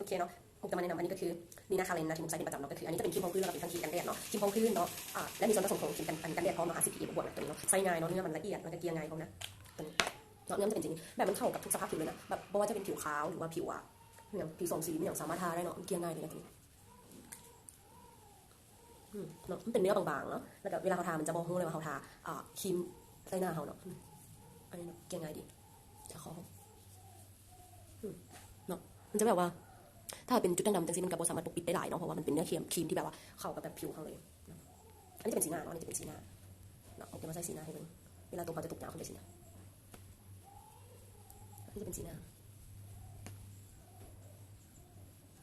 ໂອເຄເນາະ ພວກຈະມາແນະນຳ ອັນນີ້ກໍຄື Nina Kalan ນະ ທີ່ນຸກໃຊ້ເປັນປະຈຳເນາະ ກໍຄືອັນນີ້ຈະເປັນຄຣີມຮອງພື້ນ ແລ້ວກໍເປັນທັງຄຣີມກັນແດດເນາະ ຄຣີມຮອງພື້ນເນາະ ອາ ແລະມີສ່ວນປະສົມຂອງຄຣີມກັນ ອັນກັນແດດພ້ອມເນາະ ຫ້າສິບ PA ບວກໆນະ ຕົວນີ້ເນາະ ໃຊ້ງ່າຍເນາະ ເນື້ອມັນລະອຽດ ແລ້ວກໍເກັ່ຽງ່າຍພ້ອມນະ ຕົວນີ້ເນາະ ເນື້ອມັນຈະເປັນຈັ່ງນີ້ ແບບມັນເຂົ້າກັບທຸກສະພາບຜິວເລີຍນະ ແບບບໍ່ວ່າຈະເປັນຜິວຂາວ ຫຼືວ່າຜິວ ອາ ຫຍັງ ຜິວສອງສີ ມີຫຍັງສາມາດທາໄດ້ເນາະ ເກັ່ຽງ່າຍເລີຍນະ ຕົວນີ້ ອືມ ເນາະ ມັນເປັນເນື້ອບາງໆເນາະ ແລ້ວກໍເວລາເຮົາທາ ມັນຈະບໍ່ຮູ້ເລີຍວ່າເຮົາທາ ອາ ຄຣີມໃສ່ໜ້າເຮົາເນາະ ອືມ ອັນນີ້ເນາະ ເກັ່ຽງ່າຍດີ ຈະຂໍ ອືມ ເນາະ ມັນຈະແບບວ່າ ຖ້າເປັນຈຸດດ່າງດຳຈັ່ງຊີ້ ມັນກໍບໍ່ສາມາດປົກປິດໄດ້ຫຼາຍເນາະ ເພາະວ່າມັນເປັນເນື້ອຄຣີມ ຄຣີມທີ່ແບບວ່າເຂົ້າກັບແບບຜິວເຮົາເລີຍເນາະ ອັນນີ້ຈະເປັນສີໜ້າເນາະ ອັນນີ້ຈະເປັນສີໜ້າເນາະ ເຮົາຈະມາໃສ່ສີໜ້າໃຫ້ເບິ່ງ ເວລາຕົວເຮົາຈະຕົກໜ້າ ເຮົາຈະໄດ້ສີໜ້າ ອັນນີ້ຈະເປັນສີໜ້າ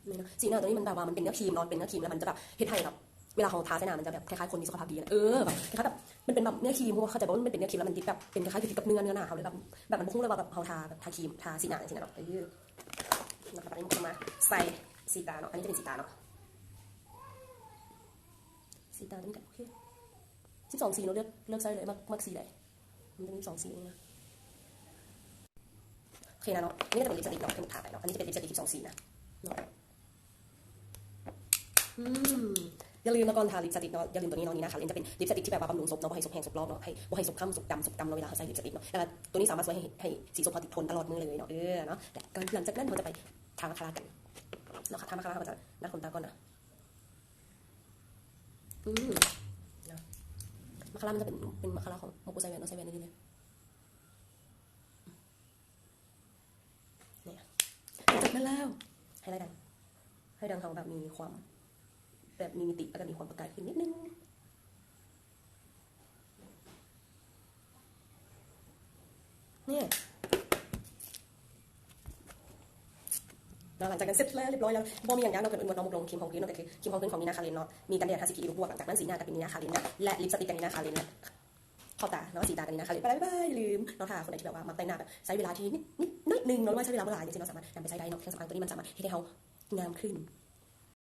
ນີ້ເນາະ ສີໜ້າຕົວນີ້ມັນແບບວ່າມັນເປັນເນື້ອຄຣີມເນາະ ເປັນເນື້ອຄຣີມ ແລ້ວມັນຈະແບບເຮັດໃຫ້ແບບ ເວລາເຮົາທາໃສ່ໜ້າ ມັນຈະແບບຄ້າຍໆຄົນມີສຸຂະພາບດີນະ ເອີ ແບບຄ້າຍໆແບບ ມັນເປັນແບບເນື້ອຄຣີມ ເຮົາເຂົ້າໃຈບໍ່ວ່າມັນເປັນເນື້ອຄຣີມ ແລ້ວມັນຕິດແບບເປັນຄ້າຍໆຄືຕິດກັບເນື້ອ ເນື້ອໜາເຮົາເລີຍ ແບບ ແບບມັນບໍ່ຮູ້ເລີຍວ່າແບບເຮົາທາແບບທາຄຣີມ ທາສີໜ້າຈັ່ງຊີ້ນະເນາະ ເອີ ແລ້ວກໍປະໄດ້ໝົດມາໃສ່ສີຕາເນາະ ອັນນີ້ຈະເປັນສີຕາເນາະ ສີຕາຕົວນີ້ກໍໂອເຄ ສິບສອງສີເນາະ ເລືອກ ເລືອກໃຊ້ເລີຍ ມັກ ມັກສີໃດ ມັນຈະມີສອງສີນີ້ນະ ໂອເຄນະເນາະ ນີ້ກໍຈະເປັນລິບສະຕິກເນາະ ທີ່ທາໄປເນາະ ອັນນີ້ຈະເປັນລິບສະຕິກສິບສອງສີນະເນາະ ອືມ ຢ່າລືມເນາະ ກ່ອນທາລິບສະຕິກເນາະ ຢ່າລືມຕົວນີ້ເນາະ Nina Kalan ຈະເປັນລິບສະຕິກທີ່ແບບວ່າບຳລຸງສົບເນາະ ບໍ່ໃຫ້ສົບແຫ້ງສົບລອກເນາະ ໃຫ້ ບໍ່ໃຫ້ສົບຄ້ຳສົບດຳສົບກຳເນາະ ເວລາເຮົາໃຊ້ລິບສະຕິກເນາະ ແລ້ວກໍຕົວນີ້ສາມາດຊ່ວຍໃຫ້ ໃຫ້ສີສົບເຮົາຕິດທົນຕະຫຼອດມື້ເລີຍເນາະ ເອີ ເນາະ ແລ້ວກໍຫຼັງຈາກນັ້ນເຮົາຈະໄປທາມາຄາຣາກັນເນາະ ທາມາຄາຣາເຮົາກໍຈະດັດຂົນຕາກ່ອນນະ ອືມ ມາຄາຣາມັນຈະເປັນ ເປັນມາຄາຣາຂອງໂມໂກໄຊແວນເນາະ ໄຊແວນອັນນີ້ເລີຍ ນີ້ ຈັດມາແລ້ວ ໃຫ້ລາຍດັງ ໃຫ້ດັງເຮົາແບບມີຄວາມ ແບບມີມິຕິ ແລ້ວກໍມີຄວາມປະກາຍຂຶ້ນນິດໜຶ່ງ ນີ້ ແລ້ວຫຼັງຈາກນັ້ນເສັດແລ້ວ ຮຽບຮ້ອຍແລ້ວ ບໍ່ມີຫຍັງຍາກເນາະ ເກີດອຸນໝົດເນາະ ມຸກລົງຄຣີມຮອງພື້ນເນາະ ກໍຄືຄຣີມຮອງພື້ນຂອງ Nina Kalan ເນາະ ມີກັນແດດ ຫ້າສິບ PA ບວກໆ ຫຼັງຈາກນັ້ນສີໜ້າກໍເປັນ Nina Kalan ນະ ແລະລິບສະຕິກກໍ Nina Kalan ນະ ເຂົ້າຕາເນາະ ສີຕາກໍ Nina Kalan ໄປໄດ້ ບາຍບາຍ ຢ່າລືມເນາະ ຖ້າຄົນໃດທີ່ແບບວ່າມັກແຕ່ງໜ້າແບບໃຊ້ເວລາທີ່ນິດ ນິດໜ້ອຍໜຶ່ງເນາະ ຫຼືວ່າໃຊ້ເວລາບໍ່ຫຼາຍ ຈັ່ງຊີ້ເນາະ ສາມາດນຳໄປໃຊ້ໄດ້ເນາະ ເຄື່ອງສຳອາງຕົວນີ້ມັນສາມາດເຮັດໃຫ້ເຮົາງາມຂຶ້ນ